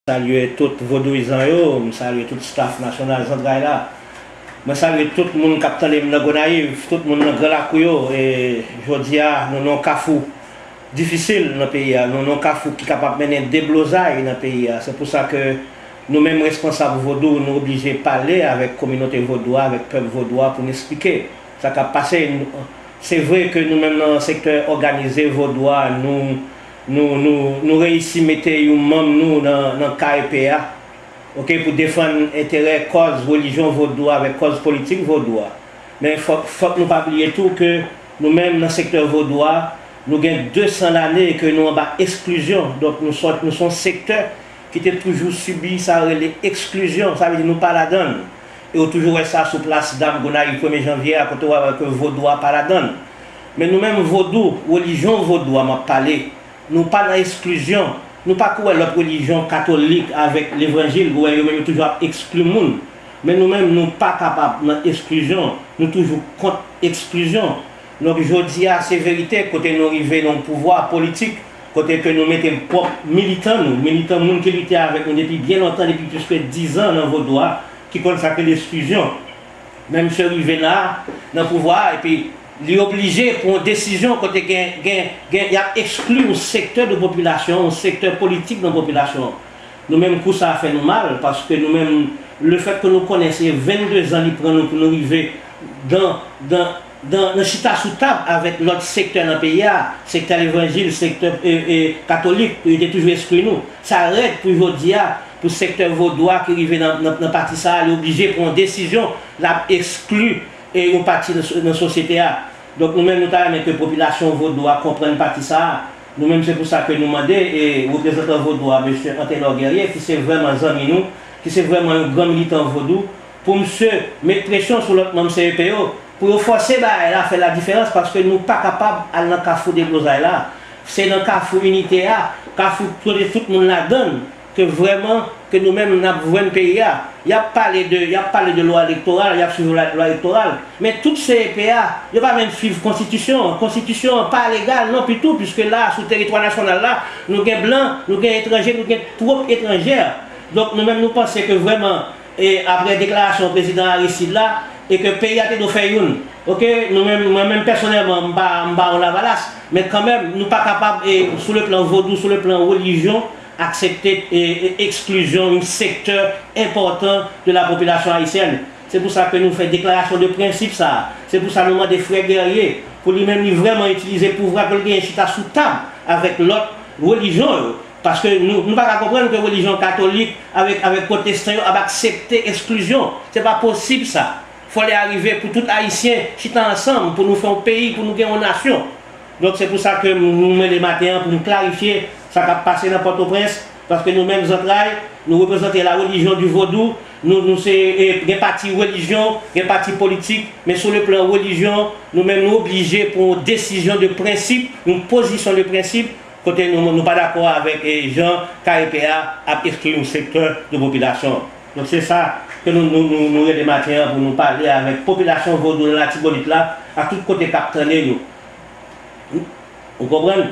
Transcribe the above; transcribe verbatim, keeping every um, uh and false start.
Salye tout vodouyizan yo, m salye tout staff Nasyonal Zantray la. Mwen salye tout moun k ap tande m nan Gonayiv, tout moun nan Gran Lakou yo. E jodi a, nou nan yon kafou difisil nan peyi a, nou nan yon kafou ki kapab mennen deblozay nan peyi a. Se pou sa ke nou menm responsab vodou, nou oblije pale avèk kominote vodou a, avèk pèp vodou a pou n esplike sa k ap pase. Se vre ke nou menm nan sektè òganize vodou a, nou, nou, nou, nou reyisi mete yon manm nou nan, nan K E P a, oke, pou defann enterè kòz relijyon vodou a avèk kòz politik vodou a. Men fòk, fòk nou pa bliye tou ke nou menm nan sektè vodou a, nou gen de san lane ke nou anba eksklizyon. Donk nou sòt, nou se yon sektè ki te toujou sibi sa yo rele eksklizyon. Sa vle di nou pa ladan l. E ou toujou wè sa sou plas dam Gonayiv premye janvye a, kote w wè ke vodou a pa ladan l. Men nou menm vodou, relijyon vodou a m ap pale, nou pa nan eksklizyon. Nou pa kou wè lòt relijyon katolik avèk levanjil, ou wè yo menm yo toujou ap ekskli moun. Men nou menm, nou pa kapab nan eksklizyon. Nou toujou kont eksklizyon. Donk jodi a, se verite, kote nou rive nan yon pouvwa politik, kote ke nou mete pwòp militan nou, militan moun ki lite avèk nou depi byen lontan, depi plis ke diz an nan vodou a, ki konn sa k rele eksklizyon. Men misye rive la, nan pouvwa a, epi li oblije pran yon desizyon kote gen, gen, gen, y ap ekskli yon sektè de popilasyon, yon sektè politik nan popilasyon an. Nou menm, kou sa a fè nou mal, paske nou menm, lefèt ke nou konnen se vennde zan li pran nou pou nou rive dan, dan, dan, nan chita sou tab avèk lòt sektè nan peyi a, sektè levanjil, sektè, e, e, katolik, yo te toujou ekskli nou. Sa rèd pou jodi a, pou sektè vodou a ki rive nan, nan, nan pati sa a, li oblije pran yon desizyon, l ap ekskli, e, yon pati nan so-, nan sosyete a. Donk, nou menm, nou ta renmen ke popilasyon vodou a konprann pati sa a. Nou menm, se pou sa ke nou mande, e, reprezantan vodou a, mesye Antenor Guerrier, ki se vrèman zanmi nou, ki se vrèman yon gran militan vodou, pou misye met presyon sou lòt manm C E P yo, pou yo fòse bagay la fè ladiferans, paske nou pa kapab al nan kafou deblozay la. Se nan kafou inite a, kafou kote tout moun ladan l, ke vrèman, ke nou menm n ap jwenn peyi a. Y ap pale de, y ap pale de lwa elektoral, y ap swiv lwa, lwa elektoral. Men tout C E P a, yo pa menm swiv konstitisyon an. Konstitisyon an pa legal non pi tou, piske la, sou teritwa nasyonal la, nou gen blan, nou gen etranje, nou gen twòp etranjè. Donk, nou menm, nou panse ke vrèman, e, apre deklarasyon prezidan Aristide la, e ke peyi a te dwe fè youn. Oke, nou menm, mwen menm pèsonèlman, m pa, m pa yon Lavalas, men kanmenm, nou pa kapab, e, sou le plan vodou, sou le plan relijyon, aksepte, e, e, eksklizyon yon sektè enpòtan de la popilasyon ayisyèn. Se pou sa ke nou fè deklarasyon de prensip sa a. Se pou sa nou mande frè Guerrier, pou li menm, li vrèman itilize pouvwa ke l genyen chita sou tab avèk lòt relijyon yo. Paske nou, nou pa ka konprann ke relijyon katolik avèk, avèk pwotestan yo ap aksepte eksklizyon. Se pa posib sa. Fò lè a rive pou tout Ayisyen chita ansanm, pou nou fè yon peyi, pou nou gen yon nasyon. Donk, se pou sa ke m, m rele maten an pou m klarifye sa k ap pase nan Pòtoprens, paske nou menm Zantray, nou reprezante la religion du vodou, nou, nou se, e, gen pati relijyon, gen pati politik, men sou le plan relijyon, nou menm nou oblije pran yon desizyon de prensip, yon pozisyon de prensip, kote nou, nou pa dakò avèk, e, jan K E P a ap ekskli yon sektè de popilasyon. Donk, se sa ke nou, nou, nou, nou rele maten an pou nou pale avèk popilasyon vodou nan Latibonit la, ak tout kote k ap tande nou. Ou konprann?